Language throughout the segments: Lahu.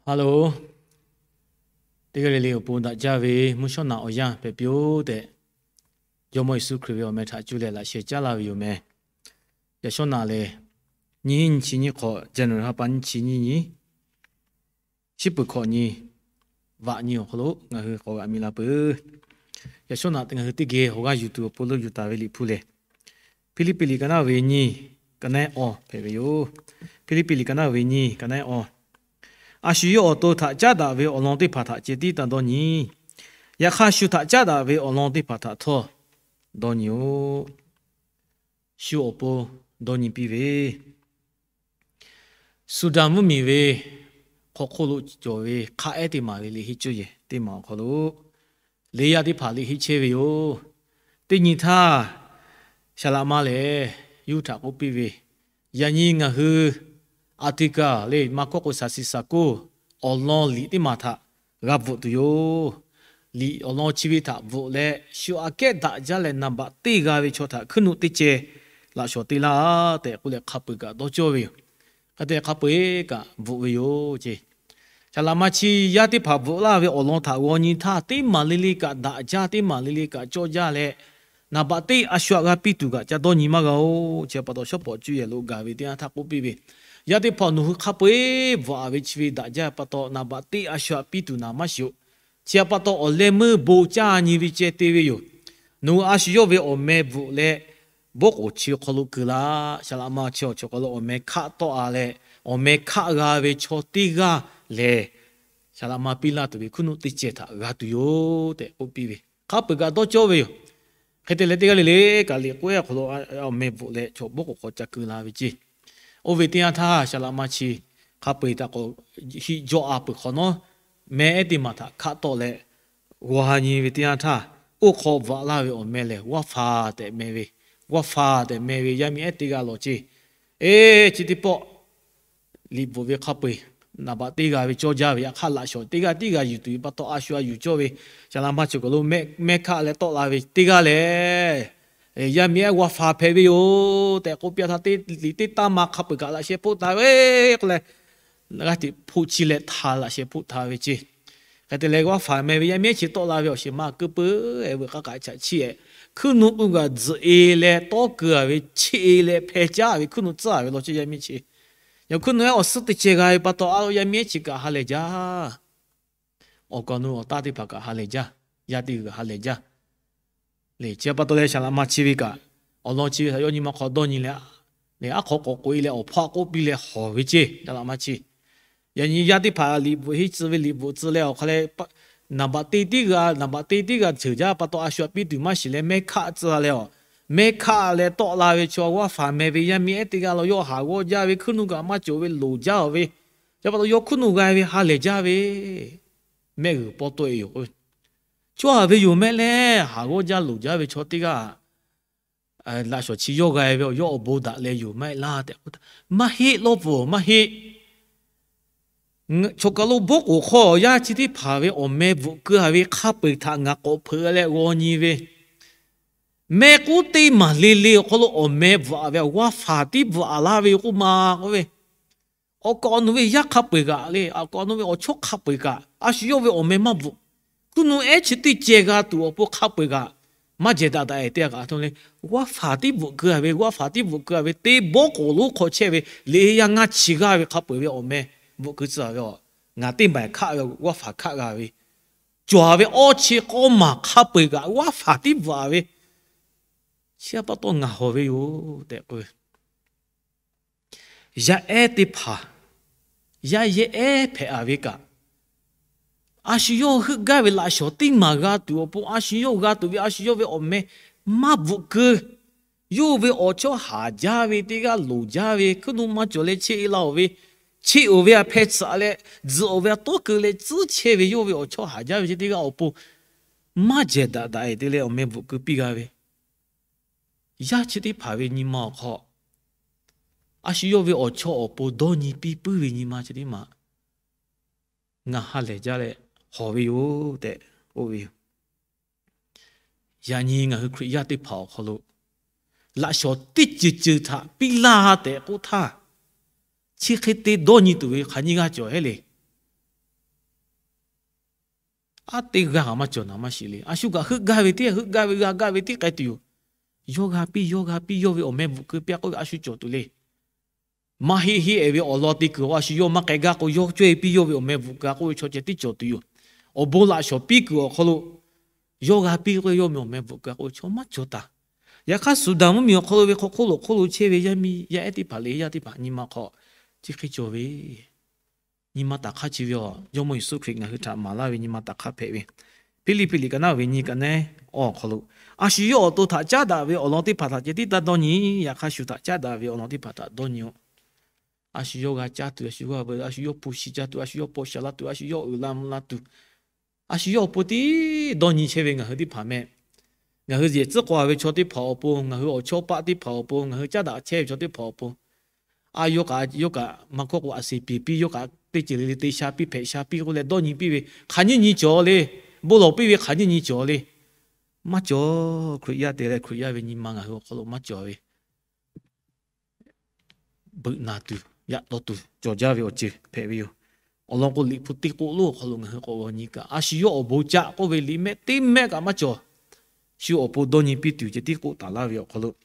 Hello, teˇ g'aˇ le le awˬ pon daꞈ jaˇ ve mvuhˇ shawˉ naꞈ awˬ yanˇ hpehꞈ piˇ-oˆ tehꞈ, Jawˇmawˇ Yeˍsuˆ Hkriꞈ ve awˬ meh htaꞈ cuˇ leh laꞈ sheh caˉ laˇ ve yoˬ meh. Yaꞈ shawˉ naꞈ lehˬ, nyiˇ hinˉ nyiˇ chi nyiˇ hk'awꞈ, January ha pa nyiˇ chi nyiˇ nyi, shiˉ peuˬ hkawꞈ nyi, vaꞈ nyi awˬ hk'aw lo ngaˬ hui k'awꞈ g'aꞈ mi la peuˬ. Yaꞈ shawˉ naꞈ ngaˬ hui teˇ geh awˬ g'aˇ yuˬ tuˬ awˬ pon lo yuˬ taˍ ve Liꞈ hpu lehˬ, Hpiˇliˇpiˆ liꞈ ka naˉ ve nyiˇ, ka naˉ awˬ hpehꞈ ve yoˬ. Hpiˇliˇpiˆ liꞈ ka naˉ ve nyiˇ, ka naˉ awˬ. A shu yawˇ awˬ to htaꞈ caˉ daꞈ ve awˬ lawn teˇ hpaˍ htaꞈ ceh tiˉ taˇ dawˇ nyi. Yaꞈ hk'aˇ, shu htaꞈ caˉ daꞈ ve awˬ lawn teˇ hpaˍ htaꞈ htawˇ dawˇ nyi-oˆ. Shu awˬ pon dawˇ nyi piˇ ve, Suˍdanˍ mvuhˇmiˬ ve hk'aw hk'oˆ lo cawˬ ve hk'a ehˉ teˇ maˬ ve liꞈ henˇ cuˇ yehˬ teˇ maˬ awˬ hk'aw lo, liꞈ yaˇ teˇ hpaˍ liꞈ henˇ chehˇ ve yoˬ. Teˇ nyi htaˇ, Saˍlaꞈma lehˬ yawˇ hui htaꞈ k'oˆ piˇ ve, Yaꞈ nyi ngaˬ hui Aˍtiˍkaˍ le maˇ kawˆ k'o saˍ siˍ saˍ koˇ awˬ lawn liꞈ teˇ maˬ htaꞈ g'a bvuhꞈ tuˬ yoˬ. Liꞈ awˬ lawn chi ve htaꞈ bvuhꞈ leh, shu aꞈ kehˉ daꞈ jaˇ leh naˍ baꞈ teˇ g'a ve chaw htaꞈ hkuiˉ nuˆ teˇ ceh laꞈ shawˍ te laˇ tehꞈ k'oˆ leh hk'a peu-eˬ kaꞈ dawˇ cawˇ ve yoˬ. Hk'e te hk'a peu-eˬ kaꞈ bvuhꞈ ve yoˬ ce. Saˍlaꞈma chi yaˇ teˇ hpaˍ bvuhꞈ laˇ ve awˬ lawn htaꞈ g'aw nyi htaˇ, teˇ maˬ le le kaꞈ daꞈ jaˇ, teˇ maˬ le le kaꞈ cawˇ jaˇ leh, naˍ baꞈ teˇ a shu aꞈ g'a piˇ tuˬ kaꞈ ca dawˇ nyi maˇ g'a-oˬ. Chi pa taw shawˉ pawˍ cuˇ yehˬ lo gaˬ ve teˇ yanˇ htaˇ k'oˆ piˇ ve, Yaˇ teˇ hpaˍ nawˬ hui hk'a peu-eˬ bvuhꞈ-a ve chi ve daꞈ jaˇ pa taw, naˍ baꞈ teˇ a shu aꞈ piˇ tuˬ naˍ maˇ shiˍ-oˬ. Chi pa taw awˬ leh meuˇ bon caˇ nyi ve ceh te ve yoˬ. Nawˬ hui a shu yawˇ ve awˬ meh bvuhꞈ leh, bawˆ k'oˍ chi hk'aw lo keu laˇ. Saˍlaꞈma chi awˬ chawˬ hk'aw lo awˬ meh hkaˆ tawˆ-a leh, awˬ meh hkaˆ g'a ve chaw teˇ g'aˇ lehˬ, Saˍlaꞈma piˇ laˇ tuˬ ve hkuiˉ nuˆ teˇ ceh htaꞈ g'a tuˬ yoˬ tehꞈ k'oˆ piˇ ve, hk'a peu-eˬ kaꞈ dawˇ cawˇ ve yoˬ. Hk'e te leh teˇ g'aˇ le le kaꞈ liꞈ k'oˆ ehˉ awˬ hk'aw lo awˬ meh bvuhꞈ leh chaw bawˆ k'oˍ hk'aw ca keu la ve ce. Oˇ ve teˇ yanˇ htaˇ Saˍlaꞈma chi hk'a peu-eˬ htaꞈ k'awꞈ hiˆ jawˇ-a peuˬ hk'awꞈ nawˉ, meh ehˉ teˇ maˬ htaꞈ hkaˆ tawˆ leh g'aw ha nyi ve teˇ yanˇ htaˇ, oˇ hk'aw bvuhꞈ laˇ ve awˬ meh lehˬ, G'awˇ hpaˍ tehꞈ meh ve, G'awˇ hpaˍ tehꞈ meh ve yaˇ miˇ ehˉ teˇ g'aˇ lawˬ ce. Eˬ, chi teˇ pawˆ liꞈ bvuhꞈ ve hk'a peu-eˬ naˍ baꞈ teˇ g'a ve cawˇ jaˇ ve, yaꞈ hk'aˇ laꞈ shawˍ teˇ g'aˇ tiˉ g'a yuˬ tuˬ ve pa taw a shu a yuˬ cawˇ ve, Saˍlaꞈma chi awˬ hk'aw lo meh hkaˆ leh tawˆ la ve teˇ g'aˇ lehˬ, yaˇ miˇ ehˉ G'awˇ hpaˍ hpehꞈ ve yoˬ tehꞈ k'oˆ piˇ htaˇ, teˇ liꞈ teˇ taˇ ma hk'a peu-eˬ kaꞈ laꞈ sheh hpoˆ taˍ ve k'oˆ leh, g'aˇ hteꞈ hpoˆ chi leh htaꞈ laꞈ sheh hpoˆ taˍ ve ce. Hk'e te leh G'awˇ hpaˍ meh ve yaˇ miˇ ehˉ chi tawˆ la ve awˬ shehˍ ma keu peu-eˬ veuꞈ k'a kaꞈ chaꞈ chiˇ-eh, hkuiˉ nuˆ k'oˆ kaꞈ tzuhꞈ-e leh tawˇ keu-a ve, cheˆ-e leh hpeh caˉ ve, hkuiˉ nuˆ tcuhˉ-a ve law ce yaˇ miˇ chi. Yaꞈ hkuiˉ nuˆ ehˉ awˬ suhˉ teˇ ceh g'a ve pa taw, a lo yaˇ miˇ ehˉ chi kaꞈ ha lehˬ jaˇ. Awˬ kaˍ awˬ nu awˬ taˇ teˇ hpaˍ kaꞈ ha lehˬ jaˇ. Yaˇ teˇ g'aˇ kaꞈ ha lehˬ jaˇ. Lehˬ chi pa taw leh Saˍlaꞈma chi ve kaꞈ, awˬ lawn chi ve htaꞈ yawˇ nyi ma hk'aw dawˇ nyi leh, lehˬ aˉ hk'aw k'awꞈ k'oꞈ-e leh awˬ hpawˇ k'oˆ piˇ leh hawˬ ve ce. Saˍlaꞈma chi, yaꞈ nyi yaˇ teˇ hpaˍ liꞈ bvuhꞈ henˇ tcuh ve, liꞈ bvuhꞈ tcuh leh awˬ hk'a leh, naˍ baꞈ te tiˉ g'a, naˍ baꞈ te tiˉ g'a ceuˬ jaˇ pa taw a shu aꞈ piˇ tuˬ maˇ shiˍ leh mehˆ hkaˆ tcuh leh, mehˆ hkaˆ leh tawˆ la ve chaw G'awˇ hpaˍ meh ve yaˇ miˇ ehˉ teˇ g'aˇ law yawˇ haˍ g'awˇ jaˇ ve, hkuiˉ nuˆ kaꞈ maˇ cawˬ ve loˍ jaˇ-a ve, chi pa taw yawˇ hkuiˉ nuˆ g'a ve ha lehˬ jaˇ ve, mehˆ g'uiˬ pawˇ tawˆ-e yoˬ. Cawˇ-a ve yoˬ mehˆ lehˬ, haˍ g'awˇ jaˇ loˍ jaˇ ve chaw teˇ g'aˇ laꞈ shawˍ chi yawˇ g'a ve awˬ yawˇ awˬ bon daꞈ leh yoˬ maˇ heˆ laˇ tehꞈ k'oˆ htaˇ, maˇ heˆ lawˇ pfuhˍ maˇ heˆ. Choˬ kaˬ lo bawˆ k'oˍ hk'aw yaˇ chi teˇ hpaˍ ve awˬ meh bvuhꞈ keu-a ve hk'a peu-eˬ htaꞈ ngaˬ k'awꞈ hpeuꞈ leh g'aw nyi ve, mehˆ k'uˉ teˇ maˬ le le awˬ hk'aw lo awˬ meh bvuhꞈ-a ve G'awˇ hpaˍ tiˉ bvuhꞈ-a laˇ ve k'oˆ ma k'oˆ ve, awˬ kaˍ awˬ nu ve yaˇ hk'a peu-eˬ kaꞈ le, awˬ kaˍ awˬ nu ve awˬ chawˇ hk'a peu-eˬ kaꞈ a shu yawˇ ve awˬ meh maˇ bvuhꞈ. Hkuiˉ nuˆ ehˉ chi teˇ ceh g'a tuˬ awˬ pon hk'a peu-eˬ kaꞈ maˇ jehˬ daꞈ daꞈ-e teˇ g'aˇ kaꞈ a htoꞈ le, G'awˇ hpaˍ tiˉ bvuhꞈ keu-a ve, G'awˇ hpaˍ tiˉ bvuhꞈ keu-a ve, teˇ bawˆ k'oˍ lonˉ hk'aw chehˇ ve liꞈ yaˇ ngaˇ chi g'aˇ ve hk'a peu-eˬ ve awˬ meh bvuhꞈ keu tcuh-a ve, ngaˬ teˇ maˬ hkaˆ ve G'awˇ hpaˍ hkaˆ g'a ve, cawˬ-a ve awˇ chi k'awˇ maˬ hk'a peu-eˬ kaꞈ G'awˇ hpaˍ tiˉ bvuhꞈ-a ve, chi pa taw ngaˬ hawˬ ve yoˬ tehꞈ k'oˆ ve. Yaˇ ehˉ teˇ hpaˍ, yaˇ yehˇ ehˉ hpehꞈ-a ve kaꞈ, a shu yawˇ heuˆ gaˇ ve laꞈ shawˍ teˇ maˬ g'a tuˬ awˬ pon, a shu yawˇ g'a tuˬ ve a shu yawˇ ve awˬ meh maˇ bvuhꞈ keu. Yawˇ ve awˬ chawˇ haˍ jaˇ ve teˇ g'aˇ loˍ jaˇ ve, hkuiˉ nuˆ maˇ cawˬ leh cheˆ-e la-oˬ ve, cheˆ-oˬ ve aꞈ hpeh tsuhꞈ leh, tzuhꞈ-oˬ ve aꞈ tawˉ keu leh tcuhˉ chehˇ ve yawˇ ve awˬ chawˇ haˍ jaˇ ve chi teˇ g'aˇ awˬ pon maˇ jehˬ daꞈ daꞈ-e te leh awˬ meh bvuhꞈ keu piˇ g'a ve, yaˇ chi teˇ hpaˍ ve nyi ma awˬ hk'aw, a shu yawˇ ve awˬ chawˇ awˬ pon dawˇ nyi piˇ puiˉ ve nyi ma chi teˇ maˬ ngaˬ ha lehˬ jaˇ leh hawˬ ve yoˬ tehꞈ k'oˆ ve yoˬ. Yaꞈ nyi ngaˬ hui Hkriꞈ yaˇ teˇ hpaˍ awˬ hk'aw lo laꞈ shawˍ teˇ ceuˬ ceuˬ htaꞈ piˇ laˇ tehꞈ k'oˆ htaˇ, chi hk'e te dawˇ nyi tuˬ ve hk'aˬ nyiˇ g'aˇ cawˬ hehˉ le. aˉ teˇ g'aˇ kaꞈ maˇ cawˬ naˍ maˇ shiˍ le. A shu kaꞈ heuˆ gaˇ ve teˇ heuˆ gaˇ ve g'a gaˇ ve tiˉ k'ai tuˬ yoˬ. Yawˇ g'a piˇ, yawˇ g'a piˇ, yawˇ ve awˬ meh bvuhꞈ keu piˇ k'oˆ ve a shu cawˬ tuˬ le. Maˇ heˆ heˆ-e ve awˬ lawn te kuiˬ a shu yawˇ maˇ k'ai gaˇ k'o, yawˇ cawˇ-e piˇ yawˇ ve awˬ meh bvuhꞈ keu-a k'oˆ ve chaw ceh tiˉ cawˬ tuˬ yoˬ. Awˬ bon laꞈ shawˍ piˇ kuiˬ awˬ hk'aw lo yawˇ g'a piˇ k'oˆ ve, yawˇ ve awˬ meh bvuhꞈ keu-a k'oˆ ve chaw maˇ cawˬ taˍ. Yaꞈ hk'aˇ, Suˍdanˍ mvuhˇmiˬ awˬ hk'aw lo ve hk'aw hk'oˆ lo hk'oˆ lo chehˇ ve yaˇ miˇ yaˇ ehˉ teˇ hpaˍ le, yaˇ teˇ hpaˍ nyi ma hk'aw chi hk'e cawˬ ve nyi ma taˍ hk'aˇ chi ve yoˬ. Jawˇmawˇ Yeˍsuˆ Hkriꞈ ngaˬ hui htaꞈ maˍ laˇ ve nyi ma taˍ hk'aˇ hpehꞈ ve, Hpiˇliˇpiˆ liꞈ ka naˉ ve nyi ka neˉ awˬ hk'aw lo, a shu yawˇ awˬ to htaꞈ caˉ daꞈ ve awˬ lawn teˇ hpaˍ htaꞈ ceh tiˉ taˇ dawˇ nyi. Yaꞈ hk'aˇ, shu htaꞈ caˉ daꞈ ve awˬ lawn teˇ hpaˍ htaꞈ dawˇ nyi-oˬ. A shu yawˇ g'a caˇ tuˬ, a shu yawˇ a, a shu yawˇ hpu shi caˇ tuˬ, a shu yawˇ paw sha laˇ tuˬ, a shu yawˇ uiˍ la mvuh la tuˬ, a shu yawˇ awˬ pon tiˉ dawˇ nyi chehˇ ve ngaˬ hui teˇ hpaˍ meh. Ngaˬ hui yehˬ tcuhˉ k'aw ve chaw teˇ hpaˍ awˬ pon, ngaˬ hui awˬ chawˇ paˆ teˇ hpaˍ awˬ pon, ngaˬ hui caˉ daꞈ chehˇ ve chaw teˇ hpaˍ awˬ pon, a, yawˇ kaꞈ, yawˇ kaꞈ maˇ hkawˇ k'o, a seˍ piˍ piˇ, yawˇ kaꞈ teˇ ceuˬ le le te sha piˇ, hpehꞈ sha piˇ k'oˆ leh dawˇ nyi piˇ ve hk'aˬ nyiˇ nyi cawˬ le. Bon lawˬ piˇ ve hk'aˬ nyiˇ nyi cawˬ le. Maˇ cawˬ. Hkriꞈ yaˇ te leh Hkriꞈ yaˇ ve nyi ma ngaˬ hui awˬ hk'aw lo maˇ cawˬ ve, beuꞈ naˬ tuˬ, yaꞈ taw tuˬ cawˬ jaˇ ve awˬ ceuˬ hpehꞈ ve yoˬ. Awˬ lawn k'o, Liꞈ hpu teˇ k'oˆ lonˉ awˬ hk'aw lo ngaˬ hui k'awꞈ g'aw nyi kaꞈ, a shu yawˇ awˬ bon caˇ k'oˆ ve liꞈ mehˆ teˇ mehˆ kaꞈ maˇ cawˬ. Shu awˬ pon dawˇ nyi piˇ tuˬ ceh tiˉ k'oˆ taˍ laˇ ve awˬ hk'aw lo,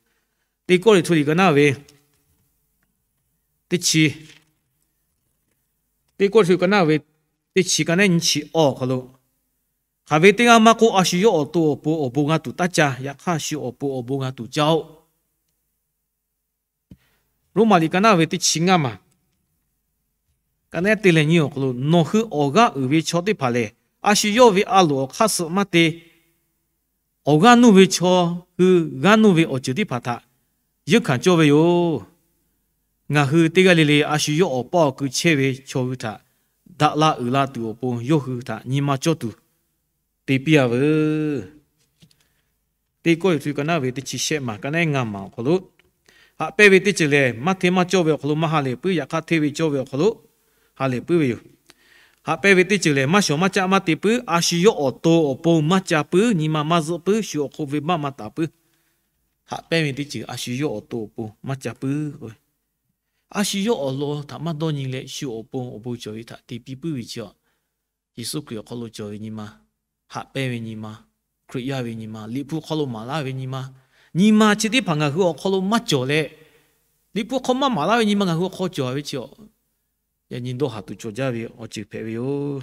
Teˇ Kawˇrenˍhtuˆ liꞈ ka naˉ ve teˇ chi, Teˇ Kawˇrenˍhtuˆ ka naˉ ve teˇ chi ka neˉ nyiˇ chi awˬ hk'aw lo, hk'aˬ ve teˇ g'aˇ maˇ k'oˆ, a shu yawˇ awˬ to awˬ pon awˬ bon g'a tuˬ taˇ ca. Yaꞈ hk'aˇ, shu awˬ pon awˬ bon g'a tuˬ caˇ-oˆ. Roˉmaꞈ liꞈ ka naˉ ve teˇ chi ngaˇ maˬ ka neˉ te leh nyi awˬ hk'aw lo, nawˬ hui awˬ g'aˇ uiˍ ve chaw teˇ hpaˍ lehˬ, a shu yawˇ ve a loˍ awˬ hk'aˇ suh maˇ te. Awˬ g'aˇ nuˇ ve chaw hui g'aˇ nuˇ ve awˬ ceuˬ teˇ hpaˍ htaꞈ yeunˇ hkanˍ cawˇ ve yoˬ. Ngaˬ hui teˇ g'aˇ le le a shu yawˇ awˬ paˇ awˬ kui chehˇ ve chaw hui htaꞈ daꞈ la uiˍ la tuˬ awˬ pon yawˇ hui htaꞈ nyi ma cawˇ tuˬ te piˇ-a veuˬ. Teˇ Kawˇrenˍhtuˆ ka naˉ ve teˇ chi shehˆ maˬ ka neˉ ngaˇ maˬ awˬ hk'aw lo, haꞈ pehnˇ ve teˇ ceuˬ lehˬ, maˇ hteˇ maˇ cawˇ ve awˬ hk'aw lo maˇ ha lehˬ puiˉ. Yaꞈ hk'aˇ, hteˇ ve cawˇ ve awˬ hk'aw lo ha lehˬ puiˉ ve yoˬ. Haꞈ pehnˇ ve teˇ ceuˬ lehˬ, maˇ shawˍ maˇ caˆ maˇ te puiˉ. A shu yawˇ awˬ to awˬ pon maˇ ca puiˉ. Nyi ma maˇ zuhˆ puiˉ. Shu awˬ hk'oˆ ve maˇ maˇ taˍ puiˉ. Haꞈ pehnˇ ve teˇ ceuˬ a shu yawˇ awˬ to awˬ pon maˇ ca puiˉ. A shu yawˇ awˬ lawn htaꞈ maˇ dawˇ nyi leh, shu awˬ pon awˬ bon cawˬ ve htaꞈ te piˇ puiˉ ve chi a, Yeˍsuˆ Hkriꞈ awˬ hk'aw lo cawˬ ve nyi ma, haꞈ pehnˇ ve nyi ma, Hkriꞈ yaˇ ve nyi ma, Liꞈ hpu hk'aw lo maˍ laˇ ve nyi ma, nyi ma chi teˇ hpaˍ ngaˬ hui awˬ hk'aw lo maˇ cawˬ leh, Liꞈ hpu hk'aw maˇ maˍ laˇ ve nyi ma ngaˬ hui awˬ hk'aw cawˬ ve chi a, yaꞈ nyi dawˇ haˍ tuˬ cawˬ jaˇ ve awˬ ceuˬ hpehꞈ ve yoˬ.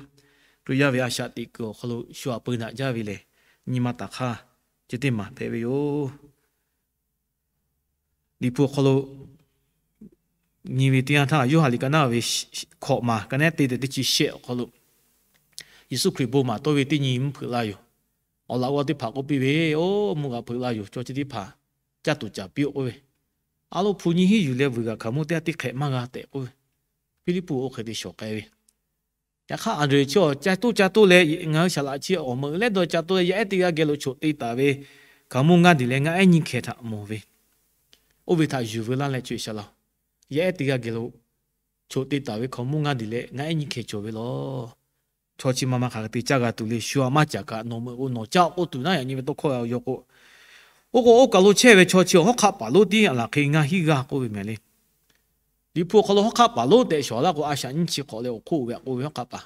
Hkriꞈ yaˇ ve a shaꞈ teꞈ kuiˬ awˬ hk'aw lo shu aꞈ peu daꞈ jaˇ ve lehˬ, nyi ma taˍ hk'aˇ ceh teˇ maˬ hpehꞈ ve yoˬ. Liꞈ hpu awˬ hk'aw lo nyi ve teˇ yanˇ htaˇ, Yoˇhanˬ liꞈ ka naˉ ve hkawꞈ maˬ ka neˉ te tehꞈ teˇ chi shehˆ awˬ hk'aw lo, Yeˍsuˆ Hkriꞈ bon maˍ tawˇ ve teˇ nyi mvuhˇ hpeuꞈ la yoˬ. Awˬ laꞈ g'awˇ teˇ hpaˍ k'oˆ piˇ ve, Oˇ, mvuhˇ g'aꞈ hpeuꞈ la yoˬ. Chaw chi teˇ hpaˍ caˇ tuˬ caˍ piˇ-oˆ k'oˆ ve, a lo hpu nyiˇ hinˉ yuˬ leh vuiˬ g'aꞈ hkaoˍmonˇ teˇ g'aˇ teˇ hk'ehꞈ maˇ g'a tehꞈ k'oˆ ve, Hpiˇliˇpuˆ oˇ hk'e te shawˍ k'ai ve. Yaꞈ hk'aˇ, Anˍdrehˍ chi ca toˇ ca toˇ leh, ngaˬ hui shaˍ laꞈ chi awˬ meuꞈ leh dawˇ ca toˇ leh, yaˇ ehˉ teˇ g'aˇ geh lo choꞈ te taˍ ve hkaoˍmonˇ ngaˇ diˬ leh ngaˇ ehˉ nyiˇ hkeh htaꞈ mawˬ ve, oˇ ve htaꞈ yuˬ veu laˇ leh, co-e shaˍ laꞈ, yaˇ ehˉ teˇ g'aˇ geh lo choꞈ te taˍ ve hkaoˍmonˇ ngaˇ diˬ leh ngaˇ ehˉ nyiˇ hkeh cawˬ ve law. Chaw chi ma ma hk'aˬ hk'e te caˇ g'a tuˬ le. Shu aꞈ maˇ caˍ kaꞈ nawˬ meuꞈ k'o nawˬ caˇ-oˆ k'oˆ tuˬ naˉ, yaꞈ nyi ve tawˇ hkawˇ g'a-o yaw k'o, oˇ k'o oˇ kaˬ lo chehˇ ve chaw chi hawˉ hk'aˆ paˍ lonˉ tiˉ aˬ laˬ hk'e ngaˇ hinˉ g'aˇ k'oˆ ve mehˍ le. Liꞈ hpu awˬ hk'aw lo hawˉ hk'aˆ paˍ lonˉ tehꞈ shawˍ laˇ k'o, a shaꞈ nyiˇ chi hk'awꞈ leh awˬ hk'oˆ ve aꞈ k'oˆ ve hawˉ hk'aˆ paˍ,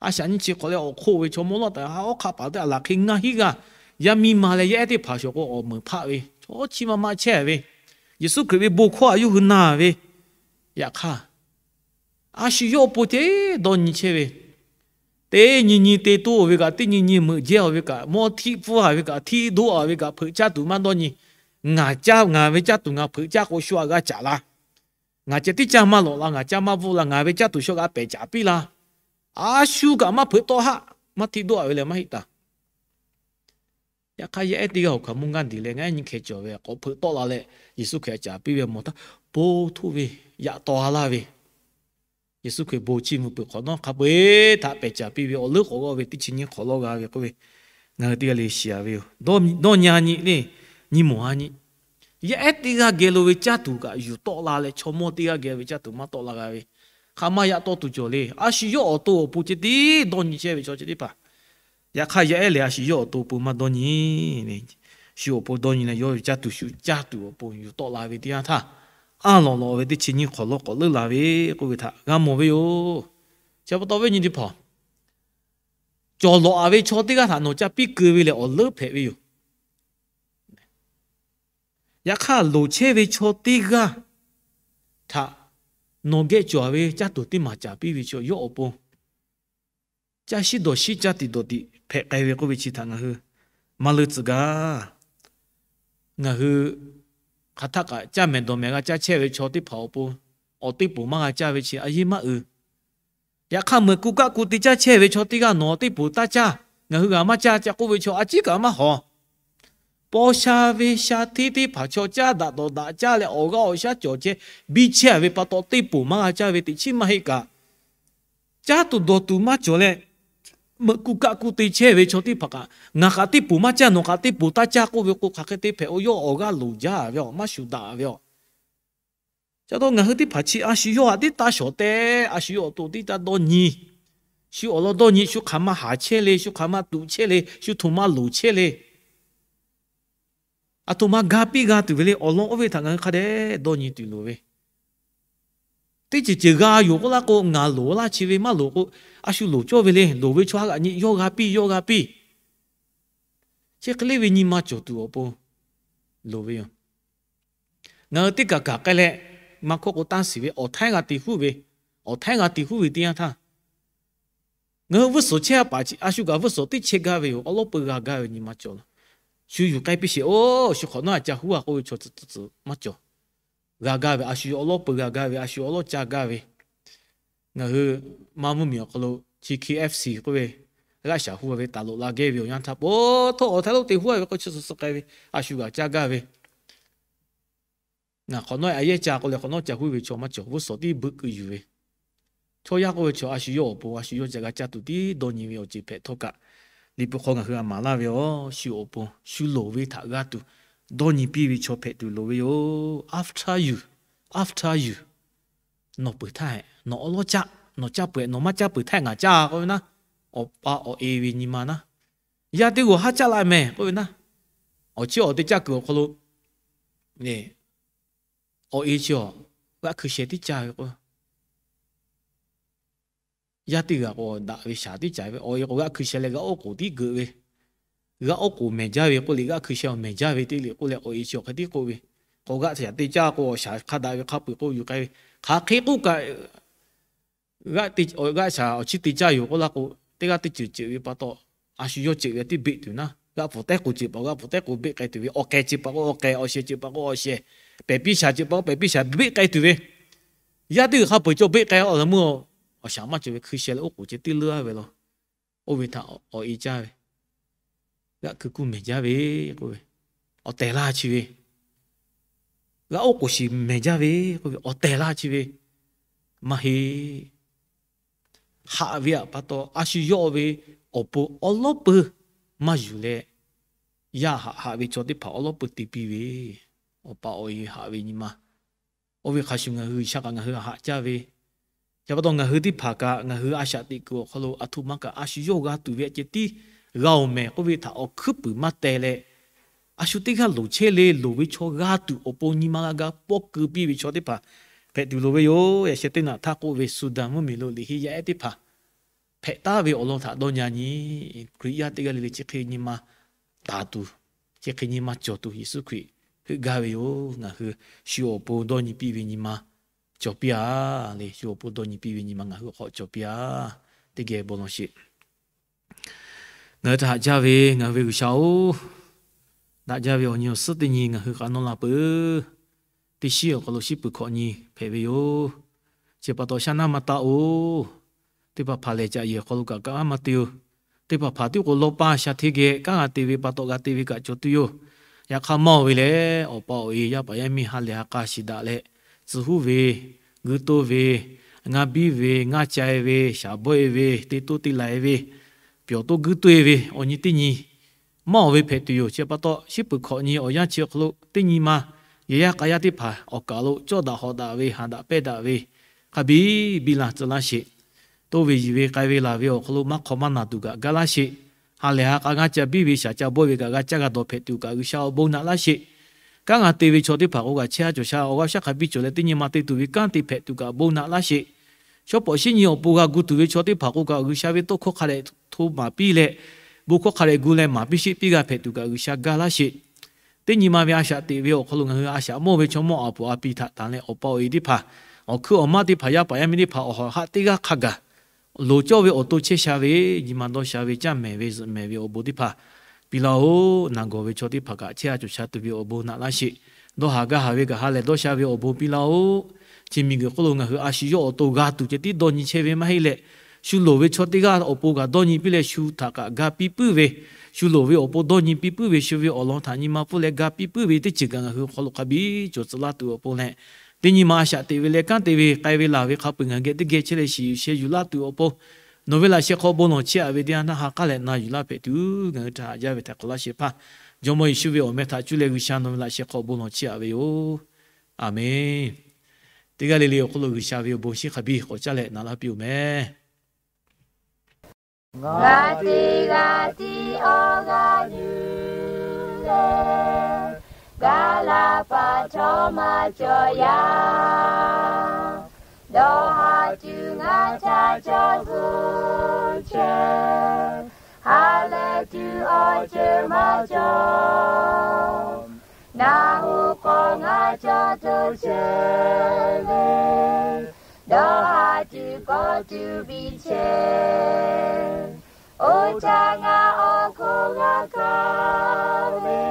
a shaꞈ nyiˇ chi hk'awꞈ leh awˬ hk'oˆ ve chaw mawˇ lawˇ taˍ ve hawˉ hk'aˆ paˍ lonˉ teˇ aˬ laˬ hk'e ngaˇ hinˉ g'aˇ, yaˇ miˇ ma leh yaˇ ehˉ teˇ hpaˍ shawˍ k'o awˬ meuˍ hpaˆ ve, chaw chi ma ma chehˇ ve, Yeˍsuˆ Hkriꞈ ve bon hkawˇ aꞈ yawˇ hui na ve. Yaꞈ hk'aˇ, a shu yawˇ awˬ pon teˇ dawˇ nyi chehˇ ve, teˇ nyi nyi te toˇ ve kaꞈ, teˇ nyi nyi meuꞈ jehˇ-a ve kaꞈ, mawˇ htiˆ pfuhˇ-a ve kaꞈ, htiˆ doˆ-a ve kaꞈ, hpeuꞈ caˇ tuˬ maˇ dawˇ nyi. Ngaˬ caˇ, ngaˬ ve caˇ tuˬ ngaˬ hpeuꞈ caˇ k'o, shu aꞈ g'a caˍ la. Ngaˬ ceh tiˉ caˇ maˇ lawꞈ la, ngaˬ caˇ maˇ bvuhˆ la, ngaˬ ve caˇ tuˬ shu g'a pehˬ caˍ piˇ la. A shu kaꞈ maˇ hpeuꞈ tawˆ haˆ, maˇ htiˆ doˆ-a ve leh maˇ heˆ taˍ. Yaꞈ hk'aˇ, yaˇ ehˉ teˇ g'aˇ awˬ hkaoˍmonˇ ngaˇ diˬ leh ngaˇ ehˉ nyiˇ hkeh cawˬ ve k'awꞈ hpeuꞈ tawˆ la leh, Yeˍsuˆ Hkriꞈ aꞈ caˍ piˇ ve mawˬ htaˇ, bon htoˇ ve, yaꞈ taw-a laˇ ve, Yeˍsuˆ Hkriꞈ bon chiˇ mvuh peuˬ hk'awꞈ nawˉ hk'a peu-eˬ htaꞈ pehˬ caˍ piˇ ve awˬ leuˉ k'awꞈ g'awˇ ve teˇ chi nyiˇ hk'awꞈ lawˇ g'a ve k'oˆ ve, ngaˬ hui teˇ g'aˇ le shiˍ-a ve yoˬ. Dawˇ nyi-a nyi le, nyi mawˬ-a nyi. Yaˇ ehˉ teˇ g'aˇ geh lo ve caˇ tuˬ kaꞈ yuˬ tawˆ la leh, chaw mawˇ teˇ g'aˇ geh ve caˇ tuˬ maˇ tawˆ la g'a ve, hk'aˬ ma yaꞈ taw tuˬ cawˬ le. A shu yawˇ awˬ to awˬ pon ceh tiˉ dawˇ nyi chehˇ ve chaw chi teˇ hpaˍ. Yaꞈ hk'aˇ, yaˇ ehˉ lehˬ a shu yawˇ awˬ to awˬ pon maˇ dawˇ nyi. Shu awˬ pon dawˇ nyi leh yawˇ ve caˇ tuˬ shu caˇ tuˬ awˬ pon yuˬ tawˆ la ve teˇ yanˇ htaˇ, anˇ lawꞈ lawꞈ ve teˇ chi nyiˇ hk'awꞈ lawˇ k'awꞈ leuˉ la ve k'oˆ ve htaꞈ g'a mawˬ ve yoˬ. Chi pa taw ve nyi teˇ hpaˍ cawˬ lawꞈ-a ve chaw teˇ g'aˇ htaꞈ nawˬ ca piˇ keu ve lehˬ awˬ leuˉ hpehꞈ ve yoˬ. Yaꞈ hk'aˇ, loˍ chehˇ ve chaw teˇ g'aˇ htaꞈ nawˬ geh cawˬ-a ve caˇ tuˬ teˇ maˬ caˍ piˇ ve chaw yawˇ awˬ pon caˇ shiˉ dawˬ shiˉ caˇ tiꞈ dawˬ tiꞈ hpehꞈ k'ai ve k'oˆ ve chi htaꞈ ngaˬ hui maˇ leuˉ tcuh gaˇ. Ngaˬ hui hk'aˬ htaˆ kaꞈ caˇ mehˍ dawˬ mehˍ g'a caˇ chehˇ ve chaw teˇ hpaˍ awˬ pon awˬ teˇ poˍ maˇ g'a caˇ ve chi a yeˇ maˇ uiˍ. Yaꞈ hk'aˇ, meuꞈ ku kaˆ ku te caˇ chehˇ ve chaw teˇ g'aˇ nawˬ awˬ teˇ poˍ taˇ caˇ, ngaˬ hui g'a maˇ caˇ ca k'oˆ ve chaw a ciˉ kaꞈ maˇ hawˍ. Paw sha ve sha hteˇ teˇ hpaˍ chaw caˇ daꞈ dawˬ daꞈ caˇ leh awˬ g'aˇ awˬ shaˉ cawˬ chehˇ biˇ chehˇ ve pa taw teˇ poˍ maˇ g'a caˇ ve teꞈ chiˉ maˇ heˆ kaꞈ, caˇ tuˬ dawˬ tuˬ maˇ cawˬ leh, meuꞈ ku kaˆ ku te chehˇ ve chaw teˇ hpaˍ kaꞈ, ngaˬ kaꞈ teˇ poˍ maˇ caˇ, nawˬ kaꞈ teˇ poˍ taˇ caˇ k'oˆ ve k'o, hk'aˬ hk'e te hpehꞈ-o. Yawˇ awˬ g'aˇ loˍ jaˇ ve aˬ, maˇ shuˍ daꞈ ve aˬ. Ca taw ngaˬ hui teˇ hpaˍ chi a shu yawˇ htaꞈ tiˉ taˇ shawˍ tehꞈ, a shu yawˇ awˬ to tiˉ taˇ dawˇ nyi. Shu awˬ lawn dawˇ nyi, shu hk'aˬ ma haˍ chehˇ le, shu hk'aˬ ma tuꞈ chehˇ le, shu htoꞈ ma loˍ chehˇ le. Aˬ htoꞈ ma ga piˇ g'a tuˬ ve le. Awˬ lawn oˇ ve htaꞈ ngaˬ hui hk'a dehꞈ dawˇ nyi tuˬ loˍ ve. Teˇ ceuˬ ceuˬ g'a yoˬ k'oˆ laˇ k'o, ngaˬ loˍ laˇ chi ve maˇ loˍ k'o, a shu loˍ cawˇ ve le. Loˍ ve chaw ha g'aꞈ nyi yawˇ g'a piˇ, yawˇ g'a piˇ. Chi hk'e le ve nyi ma cawˬ tuˬ awˬ pon loˍ ve yoˬ. Ngaˬ hui teˇ kaˬ kaˬ k'ai leh, maˇ hkawˇ k'o tanˇ shiˍ ve awˬ htaiˉ g'a te huˉ ve, awˬ htaiˉ g'a te huˉ ve teˇ yanˇ htaˇ, ngaˬ hui vuiˇ suhˍ chehˇ a paˍ chi a shu kaꞈ vuiˇ suhˍ teˇ chehˇ gaˇ ve yoˬ. Awˬ lawˉ peu g'a gaˇ ve nyi ma cawˬ laˇ. Shu yuˬ k'ai piˇ sheˍ-oˬ, shu hk'awꞈ nawˉ a ca huˉ a k'oˆ ve chaw tcuhˬ tcuhˬ tcuhˬ maˇ cawˬ. G'a gaˇ ve, a shu yawˇ awˬ lawˉ peu g'a gaˇ ve, a shu yawˇ awˬ lawˉ caˇ gaˇ ve. Ngaˬ hui maˇ mvuhˇ miˬ awˬ hk'aw lo chi KFC k'oˆ ve g'aˆ shaˍ huˉ ve taˍ loꞈ la gehˇ ve awˬ yanˇ htaˇ, po htawˇ awˬ htaiˉ lonˉ te huˉ a ve k'o, chi suhˍ suhˍ k'ai ve, a shu g'a caˇ gaˇ ve. Ngaˬ hk'awꞈ nawˉ a yehˇ ca k'o leh hk'awꞈ nawˉ ca huˉ ve chaw maˇ cawˬ. Vuiˇ suhˍ tiˉ beuꞈ keu yuˬ ve. Chaw yaˇ k'oˆ ve chaw a shu yawˇ awˬ pon a shu yawˇ ca g'a caˇ tuˬ tiˉ dawˇ nyi ve awˬ ceuˬ hpehꞈ htawˇ kaꞈ, Liꞈ hpu hk'aw ngaˬ hui a maˍ laˇ ve yoˬ. Shu awˬ pon shu loˍ ve htaꞈ g'a tuˬ dawˇ nyi piˇ ve chaw hpehꞈ tuˬ loˍ ve yoˬ. After you, after you, nawˬ peuˬ htaˇ, nawˬ awˬ lawˉ caˇ, nawˬ caˇ peuˬ, nawˬ maˇ caˇ peuˬ htaˇ ngaˬ caˇ k'oˆ ve naˉ, awˬ pa awˬ e ve nyi ma naˉ, yaˇ teˇ g'aˇ haˉ caˇ la mehˍ k'oˆ ve naˉ, awˬ chiˉ awˬ te caˇ kuiˬ awˬ hk'aw lo awˬ e chi awˬ g'aˆ hkui sheh tiˉ caˇ ve k'o, yaˇ teˇ g'aˇ k'o daꞈ ve shaˍ tiˉ caˍ ve, awˬ e k'o g'aˆ hkui sheh leh g'a oˉ k'oˍ tiˉ geuꞈ ve, g'a oˉ k'oˍ mehˬ jaˇ ve k'oˆ le, g'aˆ hkui sheh awˬ mehˬ jaˇ ve te le k'oˆ leh awˬ e chi awˬ hk'e tiˉ k'oˆ ve, k'o g'aˆ shaˍ te caˇ k'o awˬ shaˍ hk'a daꞈ ve hk'a peu-eˬ k'oˆ yuˬ k'ai ve, hk'aˬ hk'e k'oˆ kaꞈ g'aˆ shaˍ awˬ chiˉ te caˇ yoˬ k'oˆ laˇ k'o, teˇ g'aˇ teˇ ceuˬ ceuˬ ve pa taw, a shu yawˇ ceuˬ ve tiˉ beˆ tuˬ naˉ, g'aˆ pfuhˍ tehˉ k'oˍ ceuˬ paˍ g'aˆ pfuhˍ tehˉ k'oˍ beˆ k'ai tuˬ ve, awˬ kehˬ ceuˬ paˍ k'o awˬ kehˬ, awˬ shehˍ ceuˬ paˍ k'o awˬ shehˍ, pehˬ piˇ shaˍ ceuˬ paˍ k'o pehˬ piˇ shaˍ beˆ k'ai tuˬ ve, yaˇ teˇ g'aˇ hk'a peu-eˬ cawˇ beˆ k'ai a laˬ meuˇ awˬ shaˍ maˇ cawˬ ve hkui sheh leh oˉ k'oˍ ceh tiˉ leuˉ a ve law. Oˇ ve htaꞈ awˬ e caˇ ve, g'aˆ hkui kuˇ mehˬ jaˇ ve k'oˆ ve, awˬ tehˬ laˇ chi ve, g'a oˉ k'oˍ shiˍ mehˬ jaˇ ve k'oˆ ve, awˬ tehˬ laˇ chi ve maˇ heˆ. Haꞈ ve htaꞈ pa taw a shu yawˇ ve awˬ pon awˬ lawˉ peu maˇ yuˬ leh, yaˇ haꞈ haꞈ ve chaw teˇ hpaˍ awˬ lawˉ peu te piˇ ve, awˬ pa awˬ e haꞈ ve nyi ma. Oˇ ve hk'a shuˍ ngaˬ hui G'uiˬsha kaꞈ ngaˬ hui haꞈ caˇ ve, chi pa taw ngaˬ hui teˇ hpaˍ kaꞈ ngaˬ hui a shaꞈ teꞈ kuiˬ awˬ hk'aw lo aˬ htoꞈ ma kaꞈ a shu yawˇ g'a tuˬ ve a ceh tiˉ g'a-oˬ mehˬ k'oˆ ve htaꞈ awˬ hkuiˉ puiˍ maˇ teh leh, a shu teˇ g'aˇ loˍ chehˇ le, loˍ ve chaw g'a tuˬ awˬ pon nyi ma g'a gaˇ pawˆ keu piˇ ve chaw teˇ hpaˍ hpehꞈ tuˬ loˍ ve yoˬ. Yaꞈ sheh teˇ naꞈ htaˇ k'oˆ ve, Suˍdanˍ mvuhˇmiˬ lo liꞈ henˇ yaˇ ehˉ teˇ hpaˍ hpehꞈ taˍ ve awˬ lawn htaꞈ dawˇ nyi nyi, Hkriꞈ yaˇ teˇ g'aˇ le le chi hk'e nyi ma taˍ tuˬ, chi hk'e nyi ma cawˬ tuˬ Yeˍsuˆ Hkriꞈ heuˆ gaˇ ve yoˬ. Ngaˬ hui shu awˬ pon dawˇ nyi piˇ ve nyi ma cawˬ piˇ-a le. Shu awˬ pon dawˇ nyi piˇ ve nyi ma ngaˬ hui hk'aw cawˬ piˇ-a. Teˇ geh bon law sheˍ. Ngaˬ hui htaꞈ haꞈ jaˇ ve ngaˬ hui ve G'uiˬsha-oˬ, daꞈ jaˇ ve awˬ nyi awˬ suhˉ teˇ nyi ngaˬ hui k'a nawˇ la peuˬ. Teˇ shiˉ awˬ hk'aw lo shiˉ peuˬ hkawꞈ nyi hpehꞈ ve yoˬ. Chi pa taw shaˉ naˉ maˇ taˆ-oˬ. Teˇ hpaˍ hpaˍ lehˬ caꞈ yehˬ awˬ hk'aw lo kaꞈ kanˉ maˇ te-oˬ. Teˇ hpaˍ hpaˍ tiˉ k'o lawˇ paˇ sha hteˇ geh kanˉ g'a te ve pa taw g'a te ve kaꞈ cawˬ tuˬ yoˬ. Yaꞈ hk'aˇ mawˇ ve lehˬ, awˬ pa awˬ e yaˇ paˍ yaˇ miˇ ha lehˬ ha k'a shiˍ daꞈ leh, tcuh huˉ ve, g'uiˇ toˇ ve, ngaˇ biˇ ve, ngaˇ ca-e ve, shaˍ bawˆ-e ve, te toˇ te la-e ve, pyawˬ toˇ guiˇ toˇ-e ve awˬ nyi teˇ nyi mawˇ ve hpehꞈ tuˬ yoˬ. Chi pa taw shiˉ peuˬ hkawꞈ nyi awˬ yanˇ chi awˬ hk'aw lo teˇ nyi ma yehˬ yaˇ k'a yaˇ teˇ hpaˍ awˬ kaˍ lo cawˇ daꞈ hawꞈ daꞈ ve, haˍ daꞈ pehnˇ daꞈ ve, hk'a biˇ biˇ la tcuh laˇ sheˍ. Toˇ ve yiˬ ve k'ai ve laˬ ve awˬ hk'aw lo maˇ hk'aw maˇ naˬ tuˬ kaꞈ gaˇ laˇ sheˍ. Ha lehˬ ha k'a ngaˇ ca biˇ ve shaˍ ca bawˆ ve kaꞈ g'a caˇ g'a dawˬ hpehꞈ tuˬ kaꞈ G'uiˬsha awˬ bon naꞈ laˇ sheˍ. Kanˉ g'a te ve chaw teˇ hpaˍ k'o g'a chehˇ ha cawˬ sha awˬ g'aˇ shaˉ hk'a biˇ cawˬ leh teˇ nyi ma te tuˬ ve kanˉ te hpehꞈ tuˬ kaꞈ bon naꞈ laˇ sheˍ. Chaw pawꞈ shinˉ nyi awˬ pon g'a gu tuˬ ve chaw teˇ hpaˍ k'o kaꞈ, G'uiˬsha ve tawˇ hkawˇ hk'a dehꞈ hto maˍ piˇ leh, bon hkawˇ hk'a dehꞈ gu leh maˍ piˇ sheˆ piˇ g'a hpehꞈ tuˬ kaꞈ G'uiˬsha gaˇ laˇ sheˍ. Teˇ nyi ma ve a shaꞈ teꞈ ve awˬ hk'aw lo ngaˬ hui a shaꞈ mawˇ ve chaw mawˇ a poˍ a pi htaꞈ tanˬ leh, awˬ pa awˬ e teˇ hpaˍ, awˬ hkuiˉ awˬ maˇ teˇ hpaˍ, yaˇ paˍ yaˇ miˇ teˇ hpaˍ awˬ hawˍ haˆ teˇ g'aˇ hk'a gaˬ loˍ cawˇ ve awˬ to chehˇ sha ve, nyi ma dawˇ sha ve, caˇ mehˍ ve zuhꞈ mehˍ ve awˬ bon teˇ hpaˍ piˇ laˇ-oˆ. Naˬ gawˬ ve chaw teˇ hpaˍ kaꞈ chehˇ a cawˬ sha tuˬ ve awˬ bon naꞈ laˇ sheˍ. Dawˇ haˍ gaˇ haˍ ve kaꞈ ha lehˬ dawˇ sha ve awˬ bon piˇ laˇ-oˆ. Chi miˬguiˬ hk'oˆ lo ngaˬ hui a shu yawˇ awˬ to g'a tuˬ ceh tiˉ dawˇ nyi chehˇ ve maˇ heˆ leh, shu loˍ ve chaw teˇ g'aˇ awˬ pon kaꞈ dawˇ nyi piˇ leh, shu htaꞈ kaꞈ ga piˇ puiˉ ve, shu loˍ ve awˬ pon dawˇ nyi piˇ puiˉ ve, shu ve awˬ lawn htaꞈ nyi ma pfuhˇ leh ga piˇ puiˉ ve teˇ ceuˬ kaꞈ ngaˬ hui awˬ hk'aw lo hk'a biˇ cawˬ tcuh laˇ tuˬ awˬ pon leh, teˇ nyi ma a shaꞈ teꞈ ve leh kanˉ te ve k'ai ve laˬ ve hk'a peu-eˬ ngaˬ geh teˇ geh chehˇ leh shiˍ yuˬ sheh yuˬ laˇ tuˬ awˬ pon, nawˬ ve laꞈ sheh hk'aw bon lawˬ chiˇ aꞈ ve teˇ yanˇ htaˇ ha k'aˉ leh na yuˬ laˇ hpehꞈ tuˬ ngaˬ hui htaꞈ haꞈ jaˇ ve htaꞈ k'awꞈ laˇ shehˍ hpaˇ, Jawˇmawˇ Yeˍsuˆ ve awˬ meh htaꞈ cuˇ leh G'uiˬsha nawˬ ve laꞈ sheh hk'aw bon lawˬ chiˇ aꞈ ve yoˬ. Aˬmenˍ. Teˇ g'aˇ le le awˬ hk'aw lo G'uiˬsha ve awˬ bon shinˉ hk'a biˇ k'awꞈ caˇ leh na laˇ piˇ-oˬ meh. Ngaˬ teˇ g'aˇ tiˉ awˬ g'aˇ yuˬ leh, gaˬ laˇ paˍ chaw maˇ cawˬ yaˇ. Dawˇ haˍ tuˬ ngaˬ htaꞈ cawˬ g'uˇ chehˇ, ha lehˬ tuˬ awˬ ceuˬ maˇ cawˬ. Naˬ hoꞈ k'awꞈ ngaˬ cawˬ tuˬ chehˇ ve, dawˇ haˍ tuˬ k'awꞈ tuˬ biˇ chehˇ. Oˇ htaˇ ngaˬ awˬ hk'oˆ g'a kaˇ ve,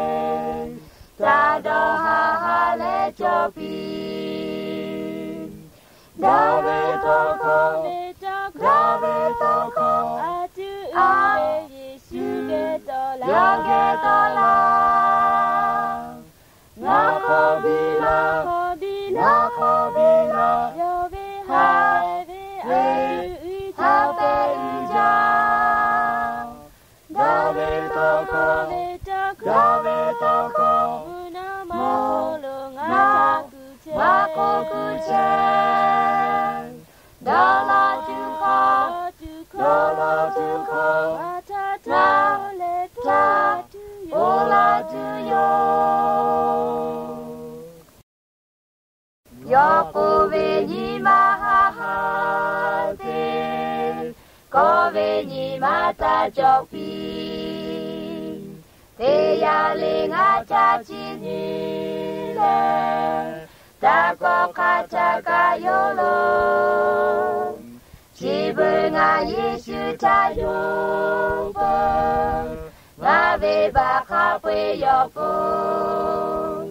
htaˇ dawˇ haˍ ha lehˬ cawˬ piˇ. Dawˇ ve tawˇ hkawˇ, dawˇ ve tawˇ hkawˇ, a tuˬ a Yeˍsuˆ geh tawˆ la, yawˇ geh tawˆ la. Ngaˬ hk'aw biˇ laˇ, ngaˬ hk'aw biˇ laˇ, yawˇ ve ha ve a tuˬ uiˍ jaˇ. Dawˇ ve tawˇ hkawˇ, dawˇ ve tawˇ hkawˇ, mvuhˇ naw ma awˬ hk'aw lo ngaˬ htaꞈ kuˬ chehˇ. Dawˇ law tuˬ hkawˇ, dawˇ law tuˬ hkawˇ, ngaˬ htaꞈ htaˇ leh htaˇ tuˬ yoˬ. Yawˇ k'oˆ ve, Nyi ma haꞈ haꞈ te, kawˆ ve nyi ma taˇ cawˬ piˇ. Teˇ yanˇ le ngaˬ htaꞈ chiˇ nyi leh, taˇ kawˆ hk'aˇ htaˇ kaꞈ yoˬ lo. Chi beuꞈ ngaˬ Yeˍsuˆ htaꞈ yonˍ peuˬ. Ngaˬ ve baˬ hk'a peu-eˬ yawˬ pon,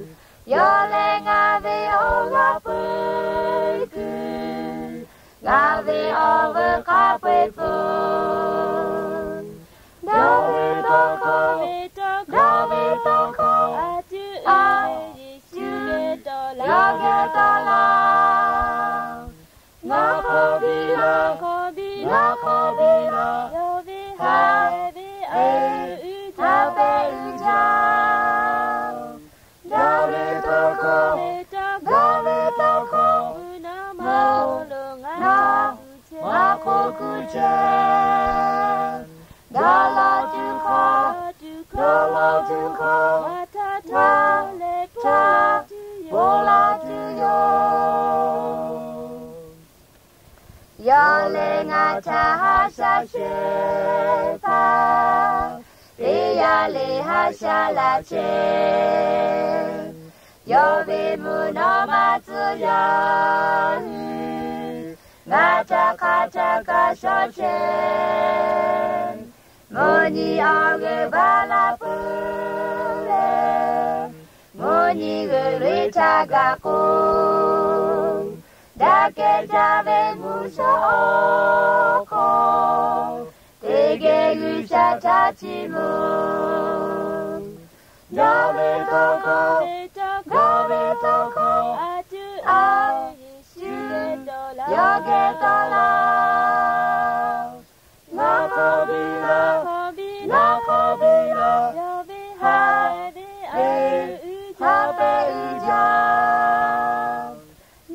yawˇ leh ngaˬ ve awˬ g'aˇ peu-eˬ kuiˬ, ngaˬ ve awˬ veuˬ hk'a peu-eˬ peuˬ. Dawˇ ve tawˇ hkawˇ, dawˇ ve tawˇ hkawˇ, a tuˬ a Yeˍsuˆ geh tawˆ la, yawˇ geh tawˆ la. Ngaˬ hk'aw biˇ laˇ, ngaˬ hk'aw biˇ laˇ, yawˇ ve ha ve a tuˬ uiˍ jaˇ. Dawˇ ve tawˇ hkawˇ, dawˇ ve tawˇ hkawˇ, mvuhˇ naw ma awˬ hk'aw lo ngaˬ htaꞈ kuˬ chehˇ, ngaˬ hk'aw kuˬ chehˇ. Dawˇ law tuˬ hkawˇ, dawˇ law tuˬ hkawˇ, ngaˬ htaꞈ htaˇ leh htaˇ tuˬ yoˬ. Yawˇ leh ngaˬ htaꞈ haꞈ shaˉ shehˍ hpaˇ, teˇ yanˇ le haꞈ shaˉ laˇ chehˇ. Yawˇ ve mvuhˇ naw ma tcuh yaˇ hui, ngaˬ htaꞈ hk'aˬ htaˇ kaꞈ shawˍ chehˇ. Mvuhˇ nyi awˬ g'euˆ baˬ la peuˬ leh, mvuhˇ nyi g'uiˬ loꞈ-e htaˇ gaˬ k'o, daꞈ kehˬ jaˇ ve mvuhˇ shawˉ awˬ hk'aw, teˇ geh G'uiˬsha htaꞈ chiˇ mvuh. Dawˇ ve tawˇ hkawˇ, dawˇ ve tawˇ hkawˇ, a tuˬ a Yeˍsuˆ geh tawˆ la, yawˇ geh tawˆ la. Ngaˬ hk'aw biˇ laˇ, ngaˬ hk'aw biˇ laˇ, yawˇ ve ha ve a tuˬ uiˍ jaˇ, ha ve uiˍ jaˇ.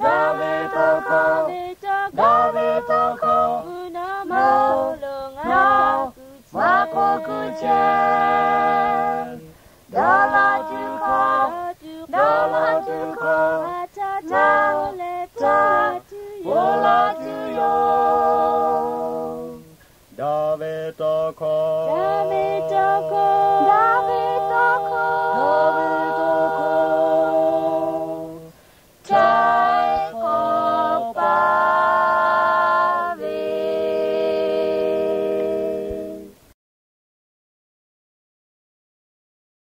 Dawˇ ve tawˇ hkawˇ, dawˇ ve tawˇ hkawˇ, mvuhˇ naw ma awˬ hk'aw lo ngaˬ htaꞈ kuˬ chehˇ. Dawˇ law tuˬ hkawˇ, dawˇ law tuˬ hkawˇ, ngaˬ htaꞈ htaˇ leh htaˇ tuˬ yoˬ. hkawˇ